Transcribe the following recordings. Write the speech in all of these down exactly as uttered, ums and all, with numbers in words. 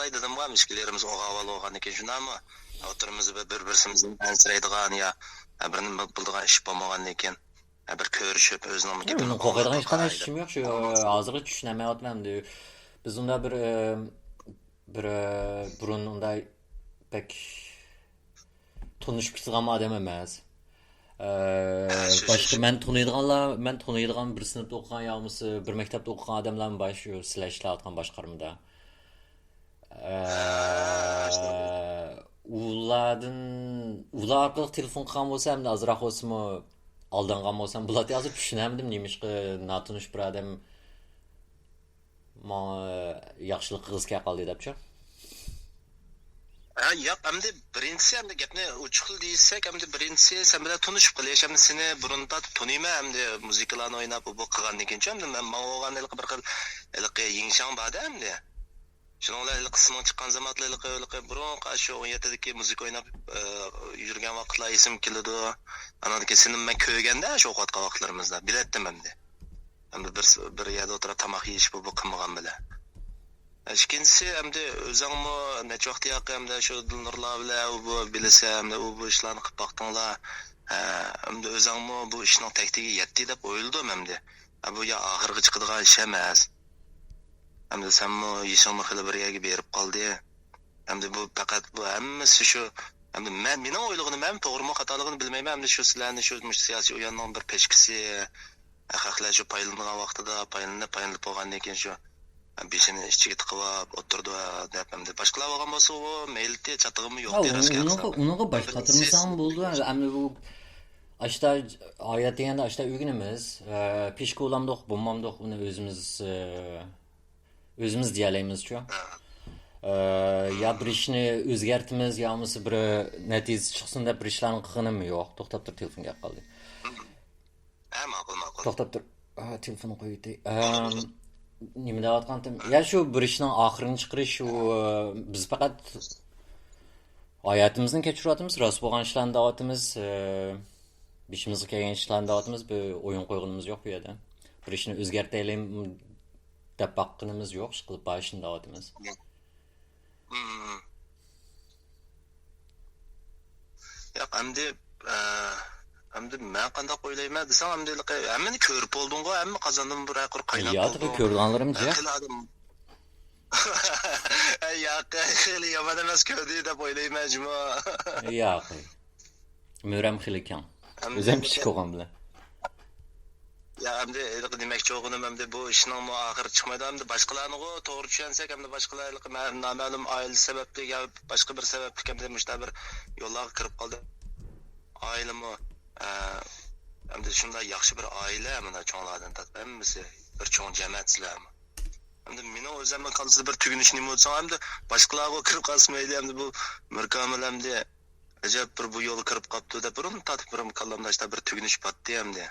دېدىمغۇ، ئىككىلىرىمىز ئوغۇل بولغاندىن كېيىن شۇنداقمۇ؟ ئوتتۇرىمىزدا بىر، بىر-، بىرسىمىزنى ئەنسىرەيدىغان يا بىرنى بىلىدىغان ئىش بولمىغاندىن كېيىن، بىر كۆرۈشۈپ، ئۆزىنىڭ گېپىنى قوغدايدىغان ھېچقانداق ئىشىم يوق. شۇ، ھازىرغىچە چۈشىنەلمەيۋاتىمەن ئەمدى. بىز ئۇنداق بىر، ئە، بىر، ئە، بۇرۇن ئۇنداق بەك تونۇشۇپ كېتىدىغان ئادەم ئەمەس. ئە، باشقا مەن تونۇيدىغانلار، مەن تونۇيدىغان بىر سىنىپتا ئوقۇغان يا بولمىسا بىر مەكتەپتە ئوقۇغان ئادەملەرمۇ بار شۇ سىلەر ئىشلەۋاتقان باشقارمىدا. ئە، ئۇلاردىن، ئۇلار ئارقىلىق تېلېفون قىلغان بولسا، ئەمدى ئازراق بولسىمۇ ئالدانغان بولسام بولاتتى. ھازىر چۈشىنەلمىدىم، نېمىشقا ناتونۇش بىر ئادەم ماڭا ياخشىلىق قىلغۇسى كەپ قالدى دەپچۇ؟ ھە، ياق، ئەمدى بىرىنچىسى، ئەمدى گەپنى ئوچۇقلا دېسەك، ئەمدى بىرىنچىسى سەن بىلەن تونۇشۇپ قېلىش. ئەمدى سېنى بۇرۇن تارتىپ تونۇيمەن، ئەمدى مۇزىكىلارنى ئويناپ، بۇ قىلغاندىن كېيىنچۇ، ئەمدى مەن، ماڭا بولغان ھېلىقى بىر خىل، ھېلىقى يىڭشاڭ بار-دە ئەمدى. شۇنىڭ بىلەن ھېلىقى قىسمىڭ چىققان زامانلا ھېلىقى، ھېلىقى بۇرۇنقى شۇ ئون يەتتىدىكى مۇزىكا ئويناپ، ئە، يۈرگەن ۋاقىتلار ئېسىمگە كېلىدۇ. ئانان كېيىن سېنى مەن كۆرگەندە شۇ ئوقۇۋاتقان ۋاقىتلىرىمىزدا بىلەتتىم ئەمدى. ئەمدى بىر، بىر يەردە ئولتۇرۇپ تاماق يېيىش بۇ، بۇ قىلمىغان بىلەن. ئىككىنچىسى، ئەمدى ئۆزۈڭمۇ نەچچە ۋاقىت ياقى ئەمدى شۇ دىلنۇرلار بىلەن ئۇ بۇ بىلىسەن، ئەمدى ئۇ بۇ ئىشلارنى قىلىپ باقتىڭلار. ھە، ئەمدى ئۆزۈڭمۇ بۇ ئىشنىڭ تەكتىگە يەتتى دەپ ئويلىدىم ئەمدى. ھە، بۇ يا ئاخىرغا چىقىدىغان ئىش ئەمەس. ئەمدى سەنمۇ يېشىڭمۇ خېلى بىر يەرگە بېرىپ قالدى. ئەمدى بۇ پەقەت بۇ ھەممىسى شۇ، ئەمدى مەن، مېنىڭ ئويلىغىنىم ھەم توغرىمۇ خاتالىقىنى بىلمەيمەن. ئەمدى شۇ سىلەرنى شۇ، مۇشۇ سىياسىي ئويۇننىڭ بىر پەشكىسى، خەقلەر شۇ پايدىلىنىدىغان ۋاقتىدا پايدىلىنىپ، پايدىلىنىپ بولغاندىن كېيىن شۇ بېشىنى ئىچىگە تىقىۋاپ ئولتۇرىدۇ دەپ، ئەمدى باشقىلار بولغان بولسا ئۇ مەيلىتى چاتىقىمۇ يوق، ھە، دېرەسكە ئۇنىڭغا، ئۇنىڭغا باش قاتۇرمىساڭ بولىدۇ. ئەمدى بۇ ئاشتا ھايات دېگەندە ئاشتا ئۆگىنىمىز. ئە، پىشكا بولامدۇق، بولمامدۇق، ئۇنى ئۆزىمىز، ئە، ئۆزىمىز دېيەلەيمىزچۇ. ئە، يا بىر ئىشنى ئۆزگەرتىمىز، يا بولمىسا بىر نەتىجىسى چىقسۇن دەپ بىر ئىشلارنى قىلغىنىم يوق. توختاپ تۇر، تېلېفون كەپ قالدى. ھە، ماقۇل، ماقۇل. توختاپ تۇر. ئا، تېلېفوننى قويۇۋېتەي. ئەم، نېمە دەۋاتقانتىم؟ يا، شۇ بىر ئىشنىڭ ئاخىرىنى چىقىرىش، شۇ، ئە، بىز پەقەت ھاياتىمىزنى كەچۈرۈۋاتىمىز، راست بولغان ئىشلارنى دەۋاتىمىز، ئە، بېشىمىزغا كەلگەن ئىشلارنى دەۋاتىمىز، بىر ئويۇن قويغىنىمىز يوق بۇ يەردە. بىر ئىشنى ئۆزگەرتەيلى دەپ باققىنىمىز يوق، ئىشقىلىپ بار ئىشنى دەۋاتىمىز. مم. ياق، ئەمدى، ئە، ئەمدى مەن قانداق ئويلايمەن دېسەڭ، ئەمدى ھېلىقى ھەممىنى كۆرۈپ بولدۇڭغۇ، ھەممە قازاندىن بىر قۇر قايناپ يا، تېخى بولدۇڭ. كۆرىدىغانلىرىمىز يا. خېلى ئادەم. ياق، خېلى يامان ئەمەس كۆردى دەپ ئويلايمەن جۇمۇ. ياق. مۈرەم خېلى كەڭ. ئەمدى ئۆزۈم كىچىك بولغان بىلەن. يا، ئەمدى ھېلىقى دېمەكچى بولغىنىم، ئەمدى بۇ ئىشنىڭمۇ ئاخىرى چىقمايدۇ. ئەمدى باشقىلارنىغۇ توغرا چۈشەنسەك، ئەمدى باشقىلار ھېلىقى مە-، نامەلۇم ئائىلە سەۋەبلىك يا باشقا بىر سەۋەبلىك ئەمدى مۇشۇنداق بىر يوللارغا كىرىپ قالدى. ئائىلىمۇ، ئە، ئەمدى شۇنداق ياخشى بىر ئائىلە، مانا چوڭلاردىن تارتىپ ھەممىسى بىر چوڭ جەمەت سىلەرمۇ. ئەمدى مېنىڭ ئۆزۈمنىڭ كاللىسىدا بىر تۈگۈنۈش نېمە بولسا، ئەمدى باشقىلارغا كىرىپ قالسىمۇ ئەمدى بۇ مىركامىل ئەمدى ئەجەب بىر بۇ يولغا كىرىپ قاپتۇ دەپ بۇرۇن تارتىپ بىر كاللامدا شۇنداق بىر تۈگۈنۈش بارتى ئەمدى.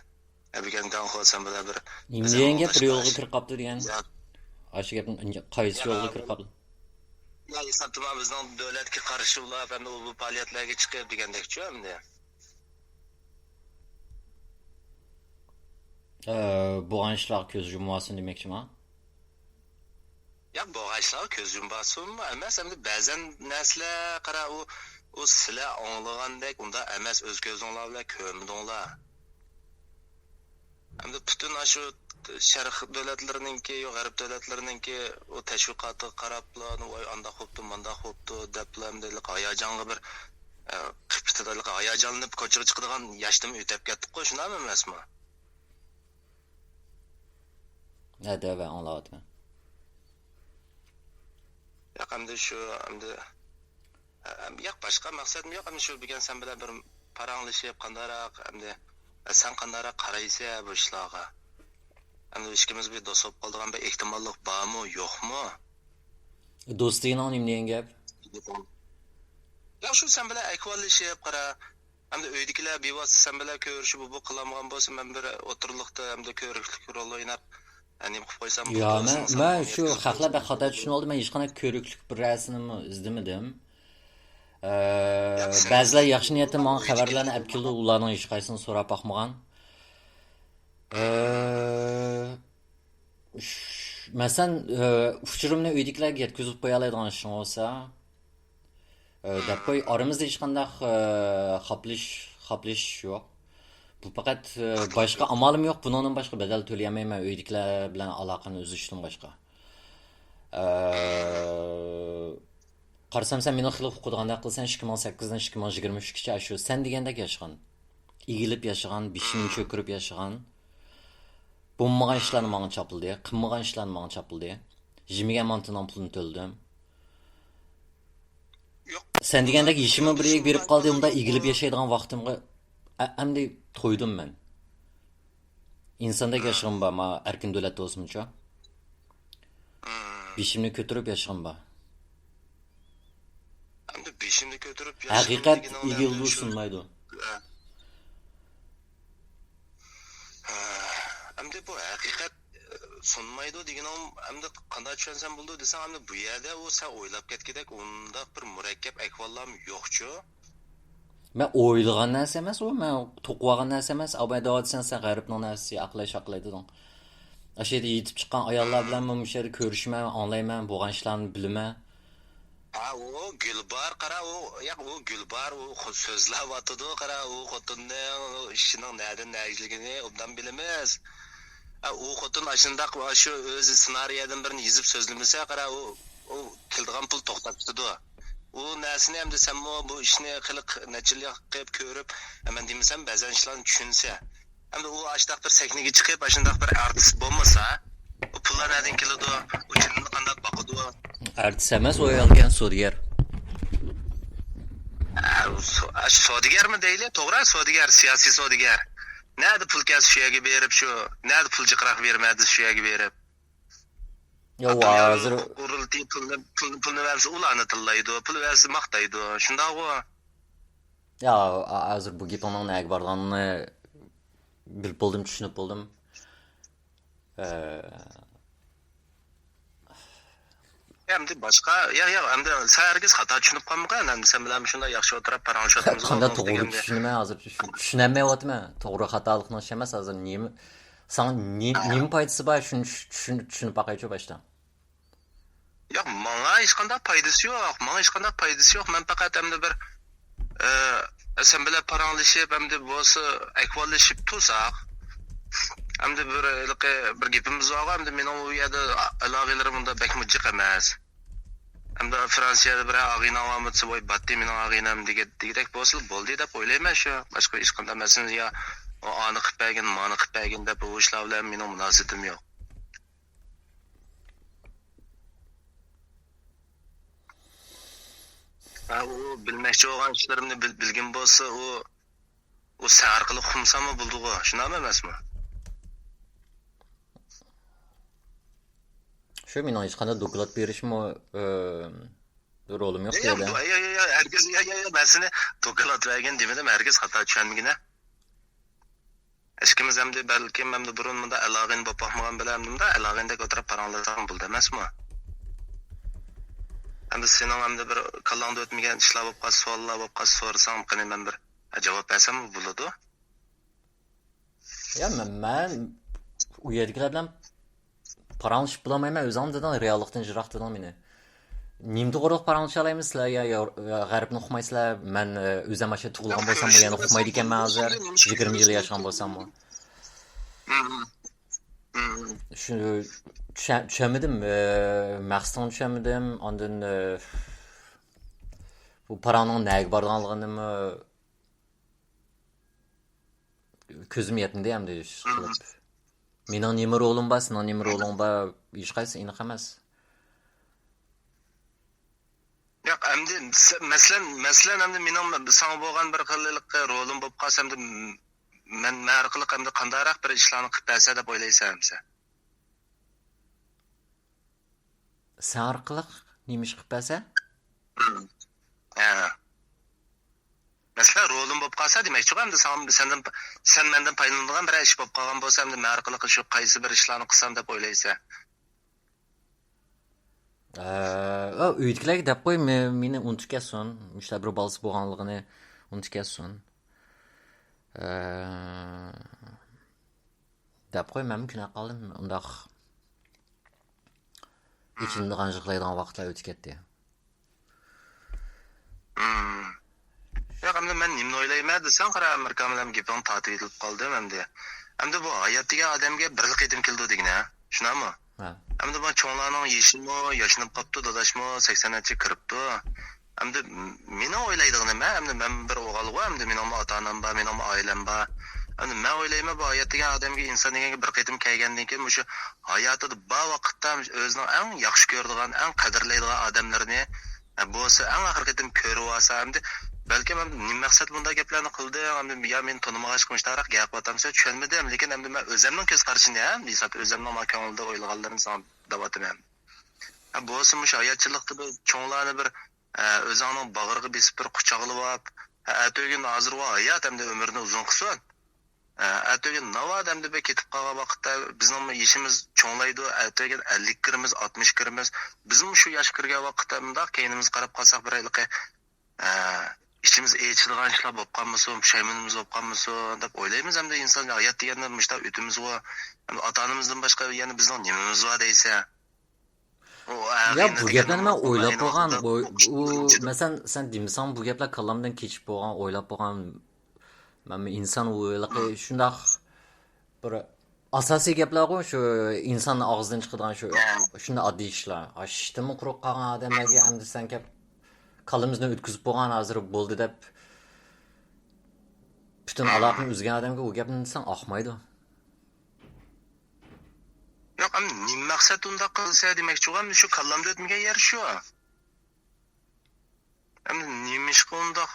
ئە، بىكەن گاڭخۇ سەن بىلەن بىر نېمە دېگەن گەپ، بىر يولغا كىرىپ قاپتۇ دېگەن؟ يا. ئاشۇ گەپنى قايسى يولغا كىرىپ قاپتۇ؟ يا، ئىسلام تۇمان بىزنىڭ دۆلەتكە قارشى بولاپ، ئەمدى ئۇ بۇ پائالىيەتلەرگە چىقىپ دېگەندەكچۇ ئەمدى. ئە، بولغان ئىشلارغا كۆز يۇمۇۋالسۇن دېمەكچىما؟ ياق، بولغان ئىشلارغا كۆز يۇمۇۋالسۇنمۇ ئەمەس، ئەمدى بەزەن نەرسىلەر قارا، ئۇ، ئۇ سىلەر ئاڭلىغاندەك ئۇنداق ئەمەس، ئۆز كۆزۈڭلار بىلەن كۆرمىدىڭلار. ئەمدى پۈتۈن ئاشۇ شەرق دۆلەتلىرىنىڭكى، يو، غەرب دۆلەتلىرىنىڭكى ئۇ تەشۋىقاتىغا قاراپلا، ۋاي، ئانداق بوپتۇ، مانداق بوپتۇ دەپلا، ئەمدى ھاياجانغا بىر، ئە، قىپتىدا ھاياجانلىنىپ كوچىغا چىقىدىغان ياشتىن ئۆتۈپ كەتتۇققۇ، شۇنداقمۇ ئەمەسمۇ؟ ھە، دەۋە، ئاڭلاۋاتىمەن. ياق، ئەمدى شۇ، ئەمدى، ئەم، ياق، باشقا مەقسەتمۇ يوق. ئەمدى شۇ بۈگۈن سەن بىلەن بىر پاراڭلىشىپ، قانداقراق، ئەمدى، ئە، سەن قانداقراق قارايسەن بۇ ئىشلارغا؟ ئەمدى ئىككىمىز بىر دوست بولۇپ قالىدىغان بىر ئېھتىماللىق بارمۇ، يوقمۇ؟ دوست دېگىنىڭ نېمە دېگەن گەپ؟ ياق، شۇ سەن بىلەن ئەھۋاللىشىپ قارا. ئەمدى ئۆيدىكىلەر بىۋاسىتە سەن بىلەن كۆرۈشۈپ، بۇ قىلالمىغان بولسا، مەن بىر ئوتتۇرىلىقتا ئەمدى كۆرۈكلۈك رول ئويناپ، نېمە قىلىپ قويسام يا، بولىدۇ، مەن، سەن مەن شۇ خەقلەر بەك خاتا چۈشىنىۋالدى. مەن ھېچقانداق كۆرۈكلۈك بىر نەرسىنىمۇ ئىزدىمىدىم. ئە، بەزىلەر ياخشى نىيەتتە ماڭا خەۋەرلەرنى ئەپ كېلىدۇ، ئۇلارنىڭ ھېچقايسىسىنى سوراپ باقمىغان. ئە، ش-، مەسىلەن، ئۇچۇرۇمنى ئۆيدىكىلەرگە يەتكۈزۈپ قويالايدىغان ئىشىڭ بولسا، دەپ قوي، ئارىمىزدا ھېچقانداق خاپلىشىش، خاپلىشىش يوق. بۇ پەقەت، باشقا ئامالىم يوق، بۇنىڭدىن باشقا بەدەل تۆلىيەلمەيمەن ئۆيدىكىلەر بىلەن ئالاقىنى ئۈزۈشتىن باشقا. قارىسام، سەن مېنىڭ خېلى ئۇقىدىغاندەك قىلىسەن، ئىككى مىڭ سەككىزدىن ئىككى مىڭ يىگىرمە ئۈچكىچە ئاشۇ سەن دېگەندەك ياشىغان، ئېگىلىپ ياشىغان، بېشىنى چۆكۈرۈپ ياشىغان، بولمىغان ئىشلارنى ماڭا چاپلىدى، قىلمىغان ئىشلارنى ماڭا چاپلىدى. يېمىگەن مانتىنىڭ پۇلىنى تۆلىدىم. ياق، سەن دېگەندەك يېشىممۇ بىر يەرگە بېرىپ قالدى، ئۇنداق ئېگىلىپ ياشايدىغان ۋاقتىمغا ئە-، ئەمدى تويدۇم مەن. ئىنساندەك ياشىغىنىم بار، ما ئەركىن دۆلەتتە بولسىمۇچۇ. بېشىمنى كۆتۈرۈپ ياشىغىنىم بار. ئەمدى بېشىمنى كۆتۈرۈپ ياشىغىنىم ھەقىقەت دېگىنىڭ ئېگىلىدۇ، شۇ سۇنمايدۇ. ھە. ھە. ئەمدى بۇ ھەقىقەت، ئە، سۇنمايدۇ دېگىنىڭ ئەمدى قانداق چۈشەنسەم بولىدۇ دېسەڭ، ئەمدى بۇ يەردە ئۇ سەن ئويلاپ كەتكۈدەك ئۇنداق بىر مۇرەككەپ ئەھۋاللارمۇ يوقچۇ. مەن ئويلىغان نەرسە ئەمەس ئۇ، مەن توقۇۋالغان نەرسە ئەمەس. ئاۋۇ دەۋاتىسەن، سەن غەربنىڭ نەرسىسى، ئەقلەي شاقلەي دېدىڭ. ئاشۇ يەردە يېتىپ چىققان ئاياللار بىلەن مۇشۇ يەردە كۆرۈشىمەن، ئاڭلايمەن، بولغان ئىشلارنى بىلىمەن. ھە، ئۇ گۈلبار، قارا، ئۇ، ياق، ئۇ گۈلبار، ئۇ خو-، سۆزلەۋاتىدۇ، قارا، ئۇ خوتۇننىڭ، ئۇ ئىشىنىڭ نەدىن نەگىچىلىكىنى ئوبدان بىلىمىز. ھە، ئۇ خوتۇن ئاشۇنداق، شۇ ئۆزى سېنارىيەدىن بىرنى يېزىپ سۆزلىمىسە، قارا، ئۇ، ئۇ كېلىدىغان پۇل توختاپ كېتىدۇ. ئۇ نەرسىنى ئەمدى سەنمۇ بۇ ئىشنى خېلى ق-، نەچچە يىل قىلىپ كۆرۈپ، مەن دېمىسەم بەزەن ئىشلارنى چۈشىنىسە. ئەمدى ئۇ ئاشۇنداق بىر سەھنىگە چىقىپ، ئاشۇنداق بىر ئارتىس بولمىسا، ئۇ پۇللار نەدىن كېلىدۇ؟ ئۇ جېنىنى قانداق باقىدۇ؟ ئارتىس ئەمەس، ئۇ ئەلگەن سودىگەر. ئە، ئۇ سو-، ئە، سودىگەرمۇ دەيلى؟ توغرا، سودىگەر، سىياسىي سودىگەر. نەدە پۇل كەلسە شۇ يەرگە بېرىپ، شۇ، نەدە پۇل جىقراق بېرىمەن دېسە شۇ يەرگە بېرىپ. يا، ئاتام يارۇ ھازىر قۇرۇلتىيى پۇلنى، پۇلنى، پۇلنى بەرسە ئۇلارنى تىللايدۇ، پۇل بەرسە ماختايدۇ. شۇنداقغۇ؟ يا، ھازىر بۇ گېپىڭنىڭ نەگە بارىدىغانلىقىنى بىلىپ بولدۇم، چۈشىنىپ بولدۇم. ئە، ئەمدى باشقا، ياق، ياق، ئەمدى سەن ھەرگىز خاتا چۈشىنىپ قالمىغىن. ئەمدى سەن بىلەن شۇنداق ياخشى ئولتۇرۇپ پاراڭلىشىۋاتىمىزغۇ، قانداق توغرا دېگەندە. چۈشىنىمەن ھازىر، چۈشىنەلمەيۋاتىمەن. توغرا خاتالىقنىڭ ئىشى ئەمەس ھازىر. نېمە، ساڭا نېمە، نېمە پايدىسى بار؟ شۇنى چۈش-، چۈشىنىپ، چۈشىنىپ باقايچۇ باشتا. ياق، ماڭا ھېچقانداق پايدىسى يوق. ماڭا ھېچقانداق پايدىسى يوق. مەن پەقەت ئەمدى بىر، ئە، سەن بىلەن پاراڭلىشىپ، ئەمدى بولسا ئەھۋاللىشىپ تۇرساق، ئەمدى بىر ھېلىقى بىر گېپىمىز بارغۇ، ئەمدى مېنىڭ ئۇ يەردە ئالاقىلىرىم ئۇنداق بەكمۇ جىق ئەمەس. ئەمدى فرانسىيەدە بىر ئاغىنەڭ بارمۇ دېسە، ۋاي، باتتى مېنىڭ ئاغىنەم دېگە-، دېگۈدەك بولسىلا بولدى دەپ ئويلايمەن شۇ. باشقا ھېچقانداق مەسىلە يا ئۇ ئانى قىلىپ بەرگىن، مانى قىلىپ بەرگىن دەپ ئۇ ئىشلار بىلەن مېنىڭ مۇناسىۋىتىم يوق. ھە، ئۇ بىلمەكچى بولغان ئىشلىرىمنى بىل-، بىلگەن بولسا، ئۇ، ئۇ سەن ئارقىلىق ئۇقمىساممۇ بولىدىغۇ، شۇنداقمۇ ئەمەسمۇ؟ شۇ مېنىڭ ھېچقانداق دوكلات بېرىشمۇ، ئى، رولۇم يوق يا، بۇ يەردە. يا، يا، يا، يا، ھەرگىز، يا، يا، يا، مەن سېنى دوكلات بەرگىن دېمىدىم، ھەرگىز خاتا چۈشەنمىگىنە. ئىككىمىز ئەمدى بەلكىم ئەمدى بۇرۇن مۇنداق ئالاقىنى بولۇپ باقمىغان بىلەن ئەمدى مۇنداق ئالاقىندەك ئولتۇرۇپ پاراڭلاشساق بولىدۇ ئەمەسمۇ؟ ئەمدى سېنىڭ ئەمدى بىر كاللاڭدا ئۆتمىگەن ئىشلار بولۇپ قالسا، سوئاللار بولۇپ قالسا سورىساڭ، قېنى مەن بىر جاۋاب بەرسەممۇ بولىدۇ؟ يا، مەن، مەن ئۇ يەردىكىلەر بىلەن پاراڭلىشىپ بولالمايمەن، ئۆزۈڭ دېدىڭ، رېئاللىقتىن يىراق دېدىڭ مېنى. نېمە توغرىلىق پاراڭلىشالايمىز سىلەر؟ يا، يا، يا غەربنى ئۇقمايسىلەر، مەن، ئە، ئۆزۈم ئاشۇ تۇغۇلغان بولسام، بۇ يەرنى ئۇقمايدىكەنمەن ھازىر، يىگىرمە يىل ياشىغان بولساممۇ. شۇ، چۈشە-، چۈشەنمىدىم، ئە، مەقسىتىڭنى چۈشەنمىدىم، ئاندىن، ئە، بۇ پاراڭنىڭ نەگە بارىدىغانلىقىنىمۇ كۆزۈم يەتمىدى ئەمدى ئىشقىلىپ. مېنىڭ نېمە رولۇم بار، سېنىڭ نېمە رولۇڭ بار، ھېچقايسى ئېنىق ئەمەس. ياق، ئەمدى سە-، مەسىلەن، مەسىلەن، ئەمدى مېنىڭ ساڭا بولغان بىر خىل ھېلىقى رولۇم بولۇپ قالسا، ئەمدى مەن، مەن ئارقىلىق ئەمدى قانداقراق بىر ئىشلارنى قىلىپ بەرسە دەپ ئويلايسەن ئەمسە؟ سەن ئارقىلىق نېمە ئىش قىلىپ بەرسە؟ ھە. مەسىلەن، رولۇم بولۇپ قالسا دېمەكچىغۇ، ئەمدى ساڭا، سەندىن، سەن مەندىن پايدىلىنىدىغان بىرەر ئىش بولۇپ قالغان بولسا، ئەمدى مەن ئارقىلىق شۇ قايسى بىر ئىشلارنى قىلسام دەپ ئويلايسەن؟ ئە، ئۆيدىكىلەرگە دەپ قوي، مې-، مېنى ئۇنتۇپ كەتسۇن. مۇشۇنداق بىر بالىسى بولغانلىقىنى ئۇنتۇپ كەتسۇن. ئە، دەپ قوي، مەنمۇ كۆنۈپ قالدىم. ئۇنداق ئېچىنىدىغان، يىغلايدىغان ۋاقىتلار ئۆتۈپ كەتتى. مم. ياق، ئەمدى مەن نېمىنى ئويلايمەن دېسەڭ، قارا، ئامېرىكا بىلەن گېپىڭنى تارتىۋېتىپ قالدىم ئەمدى. ئەمدى بۇ ھايات دېگەن ئادەمگە بىرلا قېتىم كېلىدۇ دېگىنە، شۇنداقمۇ؟ ھە. ئەمدى بۇ چوڭلارنىڭ يېشىمۇ ياشىنىپ قاپتۇ، داداشمۇ سەكسەن نەچچە كىرىپتۇ. ئەمدى مېنىڭ ئويلايدىغىنىم، مەن ئەمدى مەن بىر ئوغۇلغۇ، ئەمدى مېنىڭمۇ ئاتا-ئانام بار، مېنىڭمۇ ئائىلەم بار. ئەمدى مەن ئويلايمەن، بۇ ھايات دېگەن ئادەمگە، ئىنسان دېگەنگە بىر قېتىم كەلگەندىن كېيىن، مۇشۇ ھاياتىدا بار ۋاقىتتا ئۆزىنىڭ ئەڭ ياخشى كۆرىدىغان، ئەڭ قەدىرلەيدىغان ئادەملىرىنى، ئە، بولسا ئەڭ ئاخىرقى قېتىم كۆرۈۋالسا، ئەمدى بەلكىم ئەمدى نېمە مەقسەتتە بۇنداق گەپلەرنى قىلدىڭ، ئەمدى يا مېنى تونۇمىغاچقا مۇشۇنداقراق گەپ قىلىۋاتامسەن، چۈشەنمىدىم. لېكىن ئەمدى مەن ئۆزۈمنىڭ كۆز قارىشىنى، ھە، ھېساب ئۆزۈمنىڭ مانا كۆڭلۈمدە ئويلىغانلىرىنى ساڭا دەۋاتىمەن. ھە، بولسا مۇشۇ ھاياتچىلىقتا بىر چوڭلارنى بىر، ئە، ئۆزۈڭنىڭ باغرىغا بېسىپ بىر قۇچاقلىۋاپ، ھە، ئەتىگۈن ھازىر ۋا ھايات ئەمدى ئۆمرىنى ئۇزۇن قىلسۇن. ئە، ئەتىگۈن ناۋادا ئەمدى بىر كېتىپ قالغان ۋاقىتتا بىزنىڭمۇ يېشىمىز چوڭلايدۇ، ئەتىگۈن ئەللىككە كىرىمىز، ئاتمىشقا كىرىمىز. بىزمۇ شۇ ياشقا كىرگەن ۋاقىتتا مۇنداق كەينىمىزگە قاراپ قالساق بىر ھېلىقى، ئە، ئىچىمىز ئېچىلىدىغان ئىشلار بولۇپ قالمىسۇن، پۇشايمىنىمىز بولۇپ قالمىسۇن دەپ ئويلايمىز. ئەمدى ئىنسان ھايات دېگەندە مۇشۇنداق ئۆتىمىزغۇ، ئەمدى ئاتا-ئانىمىزدىن باشقا يەنە بىزنىڭ نېمىمىز بار دەيسەن؟ ئۇ يا، ئەغىنە بۇ گەپلەرنى دېگەننىمۇ مەن ئويلاپ ئويلايدىغان بولغان، بۇ، بۇ، مەسىلەن، سەن دېمىسەڭ، بۇ گەپلەر كاللامدىن كېچىپ بولغان، ئويلاپ بولغان. مەن ئىنسان ھېلىقى شۇنداق بىر ئاساسىي گەپلەرغۇ، شۇ ئىنساننىڭ ئاغزىدىن چىقىدىغان شۇ، شۇنداق ئاددىي ئىشلار. ئاشتىمۇ قۇرۇق قالغان ئادەملەرگە ئەمدى سەن كەپ كاللىمىزنى ئۆتكۈزۈپ بولغان، ھازىر بولدى دەپ پۈتۈن ئالاقىنى ئۈزگەن ئادەمگە ئۇ گەپنى دېسەڭ ئاقمايدۇ. ياق، ئەمدى نېمە مەقسەتتە ئۇنداق قىلسا دېمەكچىغۇ، ئەمدى شۇ كاللامدا ئۆتمىگەن يەر شۇ. ئەمدى نېمىشقا ئۇنداق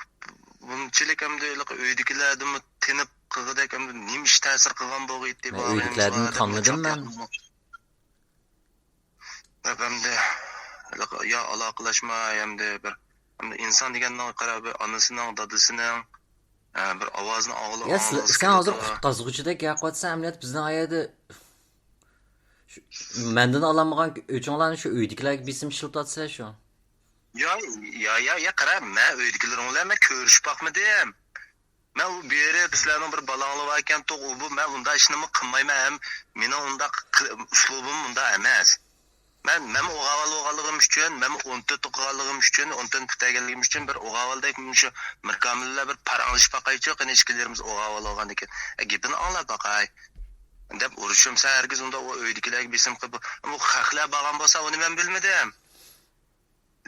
بۇنچىلىك ئەمدى ھېلىقى ئۆيدىكىلەردىنمۇ تېنىپ قىلغۇدەك ئەمدى نېمە ئىش تەسىر قىلغان بولغىيتتى بۇ ئۆيدىكىلەردىن تامدىم مەن. دەپ ئەمدى ھېلىقى يا ئالاقىلاشماي ئەمدى بىر، ئەمدى ئىنسان دېگەننىڭ قارا بىر ئانىسىنىڭ، دادىسىنىڭ، ئە، بىر ئاۋازىنى ئاڭلىغۇ، يا، سىلە-، ئاڭلىغۇسى سەن ھازىر كېلىدۇ. قۇتقازغۇچىدەك گەپ قىلىۋاتىسەن، ئەمەلىيەتتە بىزنىڭ ئايەردە شۇ، مەندىن ئالالمىغان ئۆچۈڭلارنى شۇ ئۆيدىكىلەرگە بېسىم ئىشلىتىۋاتىسىلەر شۇ. يا، يا، يا، يا، قارا، مەن ئۆيدىكىلىرىڭ بىلەن مەن كۆرۈشۈپ باقمىدىم. مەن ئۇ بېرىپ سىلەرنىڭ بىر بالاڭلار باركەنتۇق، ئۇ بۇ، مەن ئۇنداق ئىشنىمۇ قىلمايمەن ھەم مېنىڭ ئۇنداق قىل-، ئۇسلۇبىم ئۇنداق ئەمەس. مەن، مەن ئوغۇل بولغانلىقىم ئۈچۈن، مەن ئون تۆت ئوقۇغانلىقىم ئۈچۈن، ئون تۆت پۈتتۈرگەنلىكىم ئۈچۈن بىر ئوغۇل بالىدەك مۇشۇ مىركامىل بىلەن بىر پاراڭلىشىپ باقايچۇ، قېنى ئىككىلىرىمىز ئوغۇل بولغاندىن كېيىن. ئە، گېپىنى ئاڭلاپ باقاي. دەپ ئۇرۇشۇم، سەن ھەرگىز ئۇنداق ئۇ ئۆيدىكىلەرگە بېسىم قىلىپ، بۇ خەقلەر بارغان بولسا ئۇنى مەن بىلمىدىم.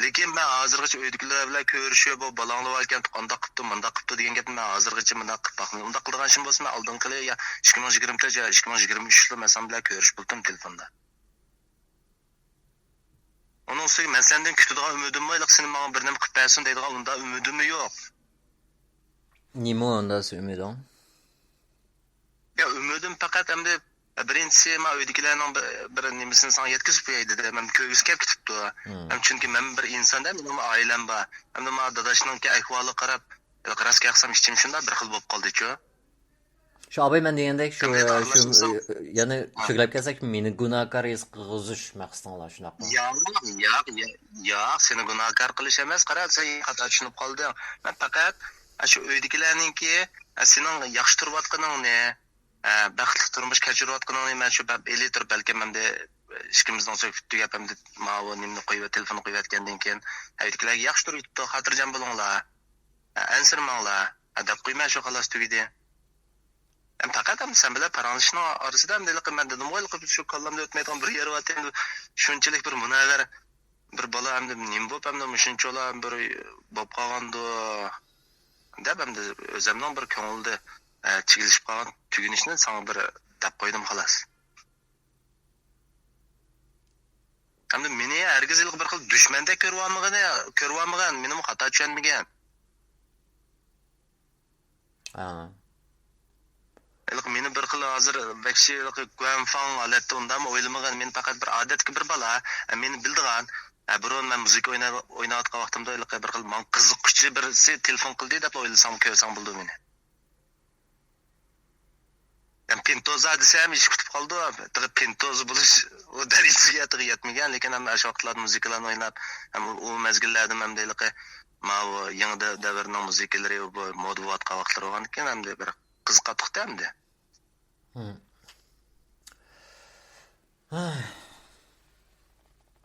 لېكىن مەن ھازىرغىچە ئۆيدىكىلەر بىلەن كۆرۈشۈپ، بۇ بالاڭلار باركەنتۇق، ئانداق قىپتۇ، مۇنداق قىپتۇ دېگەن گەپنى مەن ھازىرغىچە مۇنداق قىپ باقمىدىم. ئۇنداق قىلىدىغان ئىشىم بولسا، مەن ئالدىنقى يىلى يا ئىككى مىڭ يىگىرمە تۆت يا ئىككى مىڭ يىگىرمە ئۈچ يىلى مەن سەن بىلەن كۆرۈشۈپ بولدۇم تېلېفوندا. ئۇنىڭ ئۈستىگە مەن سەندىن كۈتىدىغان ئۈمىدىممۇ، ھېلىقى سېنى ماڭا بىر نېمە قىلىپ بەرسۇن دەيدىغان ئۇنداق ئۈمىدىممۇ يوق. نېمە ئۇنداق ئۈمىدىڭ؟ يا، ئۈمىدىم پەقەت ئەمدى، بىرىنچىسى، ما ئۆيدىكىلەرنىڭ بىر، بىر نېمىسىنى ساڭا يەتكۈزۈپ قوياي دېدىم. ھەم كۆرگۈسى كەپ كېتىپتۇ. مم. ھەم چۈنكى مەن بىر ئىنسان-دە، مېنىڭمۇ ئائىلەم بار. ئەمدى ما داداشنىڭكى ئەھۋالىغا قاراپ، راست گەپ قىلسام، ئىچىم شۇنداق بىر خىل بولۇپ قالدىچۇ. شۇ ئاباي مەن دېگەندەك، شۇ، شۇ، يەنە ھە. چۆگىلەپ كەلسەك، مېنى گۇناھكار ھېس قىلغۇزۇش مەقسىتىڭلار، شۇنداقمۇ؟ ياق، ياق، ياق، ياق، سېنى گۇناھكار قىلىش ئەمەس، قارا، سەن خاتا چۈشىنىپ قالدىڭ. مەن پەقەت، ئە، شۇ ئۆيدىكىلەرنىڭكى، ئە، سېنىڭ ياخشى تۇرۇۋاتقىنىڭنى، ئە، بەختلىك تۇرمۇش كەچۈرۈۋاتقىنىڭنى مەن شۇ بەپ ئېلى تۇرۇپ، بەلكىم ئەمدى ئىككىمىزنىڭ سۆھبىتى تۈگەپ، ئەمدى ماۋۇ نېمىنى قويۇپ، تېلېفوننى قويۇۋەتكەندىن كېيىن، ئە، ئۆيدىكىلەرگە ياخشى تۇرۇۋېتىپتۇ، خاتىرجەم بولۇڭلار. ئەنسىرىمەڭلار، دەپ قويىمەن، شۇ خالاس، تۈگىدى. ھەم پەقەت ھەم سەن بىلەن پاراڭلىشىشنىڭ ئارىسىدا ھەم ھېلىقى مەن دېدىمغۇ، ھېلىقى شۇ كاللامدا ئۆتمەيدىغان بىر يېرى بار، شۇنچىلىك بىر مۇنەۋۋەر بىر بالا ئەمدى نېمە بوپ، ئەمدى مۇشۇنچىلا بىر بوپ قالغاندۇ دەپ، ئەمدى ئۆزۈمنىڭ بىر كۆڭلىدە، ئە، چىگىلىشىپ قالغان تۈگىنىشنى ساڭا بىر دەپ قويدۇم، خالاس. ئەمدى مېنى ھەرگىز ھېلىقى بىر خىل دۈشمەندەك كۆرۈۋالمىغىنى، كۆرۈۋالمىغىن، مېنىمۇ خاتا چۈشەنمىگىن. ھا. ھېلىقى مېنى بىر خىل ھازىر ۋەھشىي ھېلىقى گۇەنفاڭ ھالەتتە ئۇنداقمۇ ئويلىمىغىن. مېنى پەقەت بىر ئادەتتىكى بىر بالا، مېنى بىلىدىغان، بۇرۇن مەن مۇزىكا ئوينا-، ئويناۋاتقان ۋاقتىمدا ھېلىقى بىر خىل ماڭا قىزىققۇچى بىرسى تېلېفون قىلدى دەپلا ئويلىساڭ، كۆرسەڭ بولىدۇ مېنى. ھەم پىنتوزا دېسەم، ھېچ كۈتۈپ قالىدۇ. تېخى پىنتوزا بولۇش ئۇ دەرىجىگە تېخى يەتمىگەن، لېكىن ھەم ئاشۇ ۋاقىتلاردا مۇزىكىلارنى ئويناپ، ھەم ئۇ، ئۇ مەزگىللەردىمۇ ھەمدە ھېلىقى ماۋۇ يېڭى دە-، دەۋرنىڭ مۇزىكىلىرى بۇ مودا بولۇۋاتقان ۋاقىتلار بولغاندىكىن، ھەمدە بىر قىزىقاتتۇقتا ئەمدى. ھىم. ھاي.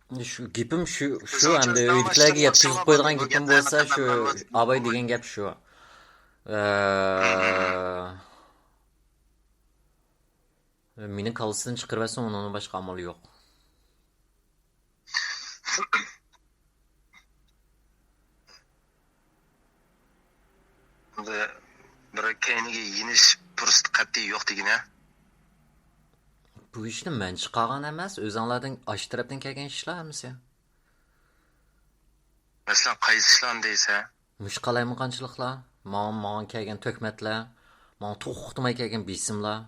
شۇ گېپىم شۇ، شۇ ئەمدى ئۆيدىكىلەرگە يەتكۈزۈپ قويىدىغان گېپىم بولسا، شۇ ئاباي دېگەن گەپ شۇ. ئە، مېنىڭ كاللىسىدىن چىقىرىۋەتسۇن، ئۇنىڭدىن باشقا ئامال يوق. بىر كەينىگە يېنىش پۇرسىتى قەتئىي يوق دېگىنە. بۇ ئىشنى مەن چىقارغان ئەمەس، ئۆزۈڭلاردىن ئاشۇ تەرەپتىن كەلگەن ئىشلار ھەممىسى. مەسىلەن، قايسى ئىشلارنى دەيسەن؟ مۇشۇ قالايمىقانچىلىقلار، ماڭا، ماڭا كەلگەن تۆھمەتلەر، ماڭا توختىماي كەلگەن بېسىملار.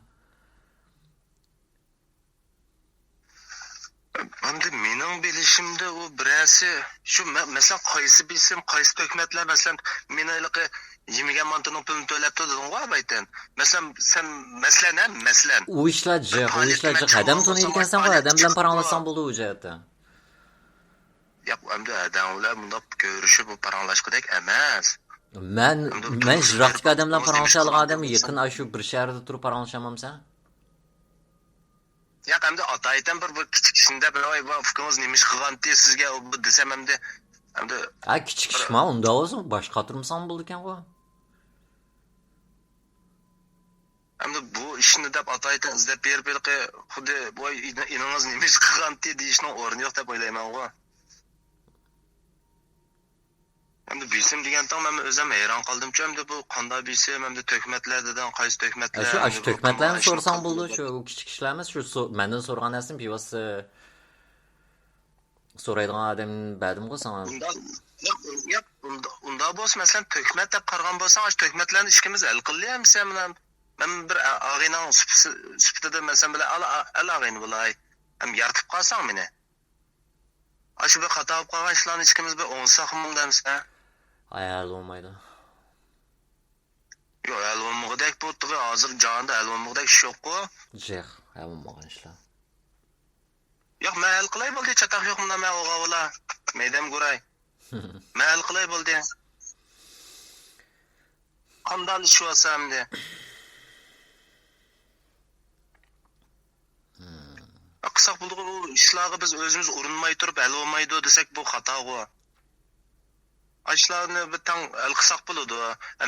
ئەمدى مېنىڭ بىلىشىمدە ئۇ بىرەرسى، شۇ مە-، مەسىلەن، قايسى بېسىم، قايسى تۆھمەتلەر، مەسىلەن، مېنى ھېلىقى يېمىگەن مانتىنىڭ پۇلىنى تۆلەپتۇ دېدىڭغۇ ئابايتىن. مەسىلەن، سەن، مەسىلەن، ھە، مەسىلەن. ئۇ ئىشلار جىق، ئۇ ئىشلار جىق. ئادەم تونۇيدىكەنسەنغۇ، ئادەم بىلەن پاراڭلاشساڭ بولىدۇ ئۇ جەھەتتە. ياق، ئەمدى ھەدەڭ بىلەن مۇنداق كۆرۈشۈپ پاراڭلاشقۇدەك ئەمەس. مەن، مەن يىراقتىكى ئادەم بىلەن پاراڭلىشالىغان ئادەم يېقىن ئاشۇ بىر شەھەردە تۇرۇپ پاراڭلىشالمامسەن؟ ياق، ئەمدى ئاتايىتەن بىر، بىر كىچىك ئىشنى دەپ، ۋاي، ۋاي، ئۇكىڭىز نېمە ئىش قىلغانتى سىزگە ئۇ بۇ دېسەم، ئەمدى، ئەمدى ھە، كىچىك ئىشما، ئۇنداق بولسا باشقا تۇرمىساڭ بولىدىكەنغۇ. ئەمدى بۇ ئىشنى دەپ ئاتايىتەن ئىزدەپ بېرىپ، ھېلىقى خۇددى، ۋاي، ئىنىڭىز نېمە ئىش قىلغانتى دېيىشنىڭ ئورنى يوق دەپ ئويلايمەنغۇ. ئەمدى بېسىم دېگەنتىڭ، مەن ئۆزۈم ھەيران قالدىمچۇ، ئەمدى بۇ قانداق بېسىم، ئەمدى تۆھمەتلەر دېدىڭ، قايسى تۆھمەتلەر؟ ئاشۇ، ئاشۇ تۆھمەتلەرنى سورىساڭ بولىدۇ، شۇ كىچىك ئىشلار ئەمەس، شۇ سو-، مەندىن سورىغان نەرسىنى بىۋاسىتە سورايدىغان ئادەم بەردىمغۇ ساڭا. ئۇنداق، ياق، ياق، ئۇندا-، ئۇنداق بولسا، مەسىلەن، تۆھمەت دەپ قارىغان بولساڭ، ئاشۇ تۆھمەتلەرنى ئىككىمىز ھەل قىلدى، ھەم سەن بىلەن مەن بىر ئا-، ئاغىنەڭ سۈپىتى-، سۈپىتىدە مەن سەن بىلەن ئەل-، ئەل ئاغىنە بولاي. ھەم يارىتىپ قالساڭ مېنى. ئاشۇ بىر خاتا بولۇپ قالغان ئىشلارنى ئىككىمىز بىر ئوڭشىساقمۇ دەمسەن؟ ئاي، ھەل بولمايدۇ. ياق، ھەل بولمىغۇدەك بۇ تېخى ھازىر جاھاندا ھەل بولمىغۇدەك ئىش يوققۇ. جىق، ھەل بولمىغان ئىشلار. ياق، مەن ھەل قىلاي بولدى، چاتاق يوق مۇندا مەن ئوغا بولا. مەيدەم گۇراي. مەن ھەل قىلاي بولدى. قانداق ئىش بولسا ئەمدى. قىلساق بولىدىغۇ، ئۇ ئىشلارغا بىز ئۆزىمىز ئۇرۇنماي تۇرۇپ ھەل بولمايدۇ دېسەك، بۇ خاتاغۇ. ئاشۇلارنى بىر تەڭ ھەل قىلساق بولىدۇ.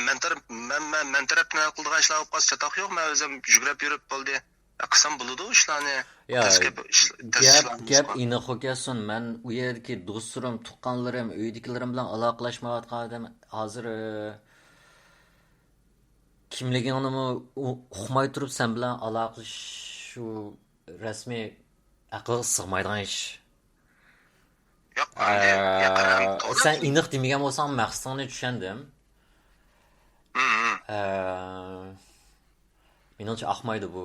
مەن تەرەپ، مەن، مەن، مەن تەرەپتىن ھەل قىلىدىغان ئىشلار بولۇپ قالسا چاتاق يوق، مەن ئۆزۈم يۈگرەپ يۈرۈپ بولدى. قىلسام بولىدۇ ئىشلارنى. يا، تەسكە، گەپ، گەپ ئېنىق ئۇكەسۇن. مەن ئۇ يەردىكى دوستلىرىم، تۇغقانلىرىم، ئۆيدىكىلىرىم بىلەن ئالاقىلەشمەيۋاتقان ئادەم ھازىر، ئى، كىملىكىڭنىمۇ ئۇ-، ئۇقماي تۇرۇپ سەن بىلەن ئالاقىلىشىش، شۇ رەسمىي ئەقىلگە سىغمايدىغان ئىش. ياق، ئەمدى، ياق، ئەمدى توغرا. سەن ئېنىق دېمىگەن بولساڭ، مەقسىتىڭنى چۈشەندىم. ئە، مېنىڭچە ئاقمايدۇ بۇ.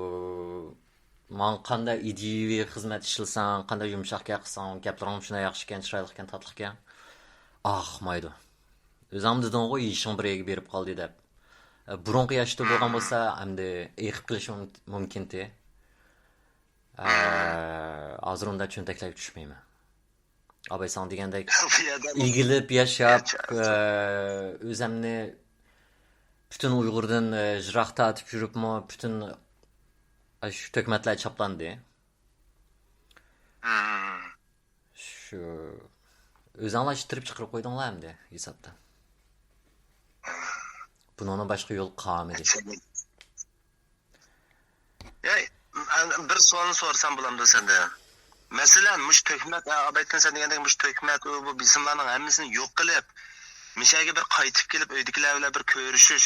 ماڭا قانداق ئىدىيىۋى خىزمەت ئىشلىسەڭ، قانداق يۇمشاق گەپ قىلساڭ، گەپلىرىڭ شۇنداق ياخشىكەن، چىرايلىقكەن، تاتلىقكەن. ئاقمايدۇ. ئۆزۈڭ دېدىڭغۇ، يېشىڭ بىر يەرگە بېرىپ قالدى دەپ. ئە، بۇرۇنقى ياشتا بولغان بولسا، ئەمدى ئېقىپ قېلىشى مۇم-، مۇمكىنتى. ئە، ھازىر ئۇنداق چۆنتەكلەرگە چۈشمەيمەن. ئاباي ساڭا دېگەندەك، ئىگىلىپ ياشاپ، ئە، ئۆزەمنى پۈتۈن ئۇيغۇردىن، ئە، يىراق تارتىپ يۈرۈپمۇ، پۈتۈن ئاشۇ تۆھمەتلەر چاپلاندى. شۇ ئۆزۈڭلار ئىتتىرىپ چىقىرىپ قويدۇڭلار ئەمدى ھېسابتا. بۇنىڭدىن باشقا يول قالمىدى. يا، بىر سوئالنى سورىسام بولامدۇ سەندىن؟ مەسىلەن، مۇشۇ تۆھمەت، ھە، ئابايتىن سەن دېگەندەك مۇشۇ تۆھمەت، ئۇ، بۇ بېسىملارنىڭ ھەممىسىنى يوق قىلىپ، مىشەگە بىر قايتىپ كېلىپ، ئۆيدىكىلەر بىلەن بىر كۆرۈشۈش،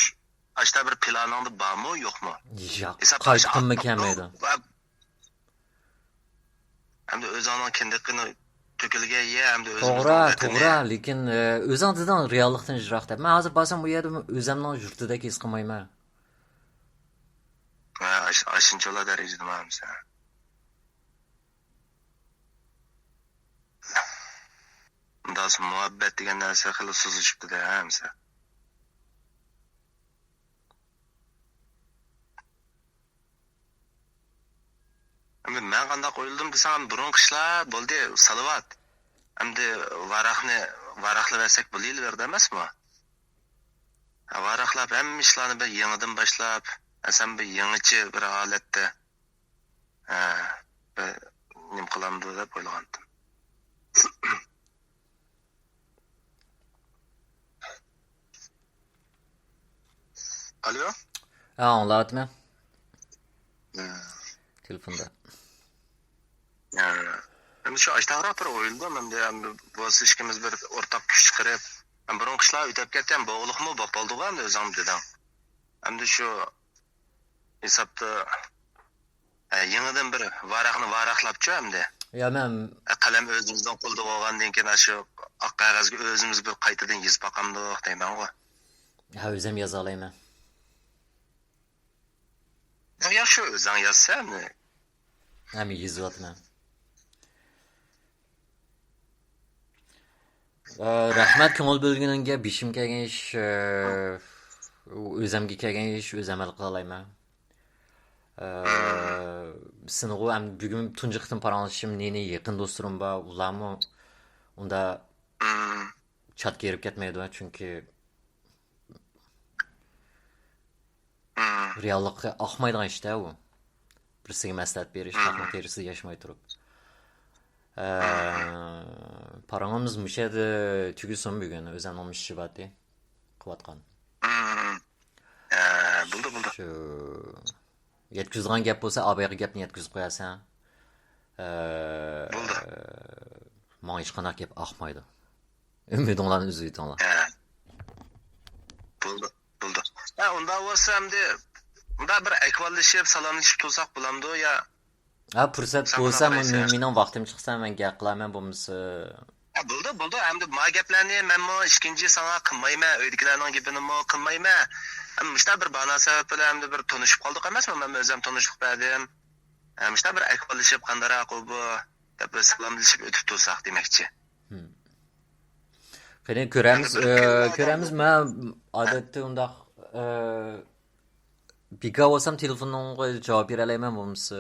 ئاشۇنداق بىر پىلانىڭدا بارمۇ، يوقمۇ؟ ياق، قايتقۇممۇ كەلمەيدۇ. ئەمدى ئۆزۈڭنىڭ كىندىكىنى تۆكۈلگەن يەر، ئەمدى ئۆزىمىزنىڭ ۋەتىنى. توغرا، توغرا، لېكىن، ئە، ئۆزۈڭ دېدىڭ، رېئاللىقتىن يىراق دەپ. مەن ھازىر بارسام، بۇ يەردە ئۆزۈمنىڭ يۇرتىدەك ھېس قىلمايمەن. ھە، ئاش-، ئاشۇنچىلا دەرىجىدىمۇ ھەمسە. مۇنداق مۇھەببەت دېگەن نەرسە خېلى سۇسلىشىپتۇ-دە، ھەمسە. ئەمدى مەن قانداق ئويلىدىم دېسەڭ، بۇرۇنقى ئىشلار بولدى، سالاۋات. ئەمدى ۋاراقنى ۋاراقلىۋەرسەك بولۇۋېرىدۇ ئەمەسمۇ؟ ھە، ۋاراقلاپ ھەممە ئىشلارنى بىر يېڭىدىن باشلاپ، ھە، سەن بىر يېڭىچە بىر ھالەتتە، ھە، بىر نېمە قىلامدۇ دەپ ئويلىغانتىم. ئالو. ھە، ئاڭلاۋاتىمەن. ھە. تېلېفوندا. ھە. ئەمدى شۇ ئاشتاقراق بىر ئويلىدىم. ئەمدى، ئەمدى بولسا ئىككىمىز بىر ئورتاق كۈچ چىقىرىپ، ھەم بۇرۇنقى ئىشلار ئۆتۈپ كەتكەن، بوغۇلۇقمۇ بولۇپ بولدىغۇ، ئەمدى ئۆزۈڭ دېدىڭ. ئەمدى شۇ ھېسابتا، ھە، يېڭىدىن بىر ۋاراقنى ۋاراقلاپچۇ ئەمدى. يا، مەن ھە، قەلەم ئۆزىمىزنىڭ قولىدا بولغاندىن كېيىن، ئاشۇ ئاق قەغەزگە ئۆزىمىز بىر قايتىدىن يېزىپ باقامدۇق دەيمەنغۇ. ھە، ئۆزۈم يازالايمەن. يا، ياخشى، ئۆزۈڭ يازسەن. ھە، مەن يېزىۋاتىمەن. ئە، رەھمەت كۆڭۈل بۆلگىنىڭگە. بېشىم كەلگەن ئىش، ئە، ئۆزەمگە كەلگەن ئىش ئۆزەم ھەل قىلالايمەن. ئە، سېنىغۇ ئەمدى بۈگۈن تۇنجى قېتىم پاراڭلىشىشىم، نى-نى يېقىن دوستلىرىم بار، ئۇلارمۇ ئۇندا چات كىرىپ كەتمەيدۇ، چۈنكى رېئاللىققا ئاقمايدىغان ئىشتا ئۇ. بىرسىگە مەسلىھەت بېرىش، خەقنىڭ تېرىسىدا ياشىماي تۇرۇپ. ئە، پاراڭىمىز مۇشۇ يەردە تۈگىسۇن بۈگۈن، ئۆزەمنىڭ ئىشى بارتى قىلىۋاتقان. ھە، بولدى، بولدى. شۇ يەتكۈزىدىغان گەپ بولسا، ئابايغا گەپنى يەتكۈزۈپ قويارسەن. ئە، بولدى. ماڭا ھېچقانداق گەپ ئاقمايدۇ. ئۈمىدىڭلارنى ئۈزۈۋېتىڭلار. ھە. بولدى، بولدى. ھە، ئۇنداق بولسا ئەمدى مۇنداق بىر ئەھۋاللىشىپ، سالاملىشىپ تۇرساق بولامدۇ يا؟ ھە، پۇرسەت بولسا، مېنىڭ ۋاقتىم چىقسا، مەن گەپ قىلارمەن، بولمىسا. ھە، بولدى، بولدى. ئەمدى ما گەپلەرنى مەنمۇ ئىككىنچى ساڭا قىلمايمەن، ئۆيدىكىلەرنىڭ گېپىنىمۇ قىلمايمەن. ئەمدى مۇشۇنداق بىر مۇناسىۋەت بىلەن ئەمدى بىر تونۇشۇپ قالدۇق ئەمەسمۇ؟ مەن ئۆزۈم تونۇشلۇق بەردىم. ھە، مۇشۇنداق بىر ئەھۋاللىشىپ، قانداقراق ئۇ بۇ دەپ بىر سالاملىشىپ ئۆتۈپ تۇرساق دېمەكچى. قېنى كۆرەمىز، ئە، كۆرەمىز. مەن ئادەتتە ئۇنداق، ئە، بىكار بولسام تېلېفونۇڭغا جاۋاب بېرەلەيمەن بولمىسا.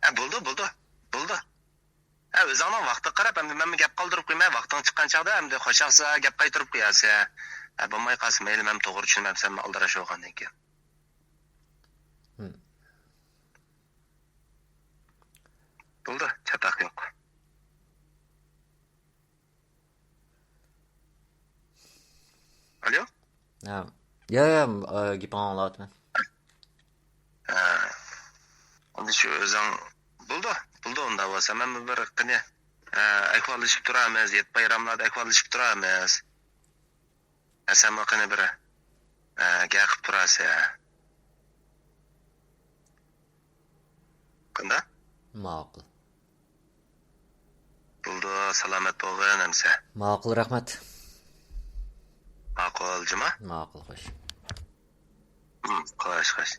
ھە، بولدى، بولدى، بولدى. ھە، ئۆزۈڭنىڭ ۋاقتىغا قاراپ، ئەمدى مەنمۇ گەپ قالدۇرۇپ قويماي، ۋاقتىڭ چىققان چاغدا ئەمدى خوشاقسا گەپ قايتۇرۇپ قويارسەن. ھە، بولماي قالسا مەيلى، مەن توغرا چۈشىنىمەن، سەن ئالدىراش بولغاندىن كېيىن. بولدى، چاتاق يوق. ئالو؟ ھە. يا، يا، ئە، گېپىڭنى ئاڭلاۋاتىمەن. ھە. ئەمدى شۇ ئۆزۈڭ، بولدى، بولدى ئۇنداق بولسا. مەن بىر قېنى، ئە، ئەھۋاللىشىپ تۇرىمىز، يەتتە بايراملاردا ئەھۋاللىشىپ تۇرىمىز. ھە، سەنمۇ قېنى بىر، ئە، گەپ قىلىپ تۇرارسەن. قانداق؟ ماقۇل. بولدى، سالامەت بولغىن ئەمسە. ماقۇل، رەھمەت. ماقۇل، جۇما. ماقۇل، خوش. ھىم، خوش، خوش.